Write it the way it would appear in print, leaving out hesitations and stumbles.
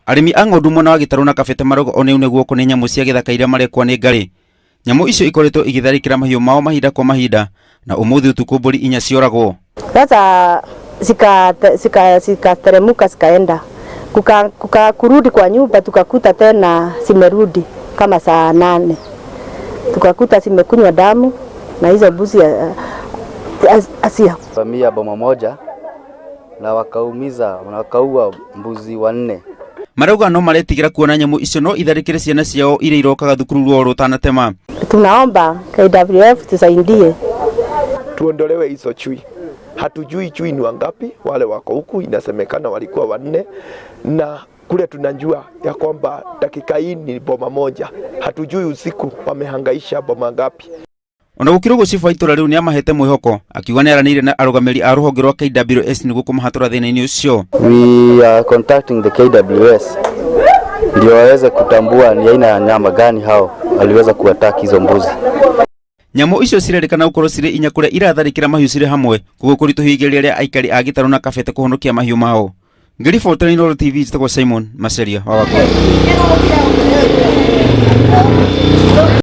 Arĩmi a ng'ondu mwena wa Gĩtarũ na Kabete marauga o nĩune guoko nĩ nyamũ cia gĩthaka iria marekwo nĩ ngarĩ. Nyamũ icio ikoretwo igĩtharĩkĩra mahiũ mao mahinda kwa mahinda na ũmũthĩ ũtukũ mbũri inya cioragwo. Sasa zikateremuka zikaenda kuka, kurudi kwa nyumba tukakuta tena zimerudi kama saa 8, tukakuta zimekunywa damu na hizo mbuzi asia Vamia boma moja na wakaumiza na wakaua mbuzi wanne. Marauga no maretigĩra kuona nyamũ icio no itharĩkĩre ciana ciao iria irokaga thukuru ruo rũtanatema. Tunaomba KWS tusaidie, tuondolewe hizo chui. Hatujui chui ni wangapi wale wako huku, inasemekana walikuwa wanne, na kule tunajua ya kwamba dakika hii ni boma moja. Hatujui usiku wamehangaisha boma ngapi. Ona gũkĩrĩ ũguo, cibũ wa itũra rĩu nĩamahete mwĩhoko, akiuga nĩaranĩirie na arũgamĩrĩri a rũhonge rwa KWS nĩguo kũmahatũra thĩna-inĩ ũcio. We are contacting the KWS ndio waweze kutambua ni aina ya nyama gani hao waliweza kuattack hizo mbuzi. Nyamũ icio cirerĩkana gũkorwo cirĩ inya kũrĩa iratharĩkĩra mahiũ cirĩ hamwe, koguo kũritũhia igeria rĩa aikari a Gĩtarũ na Kabete kũhonokia mahiũ mao. Ngĩribotera Inooro TV, njĩtagwo Simon Maceria wa Wangũi.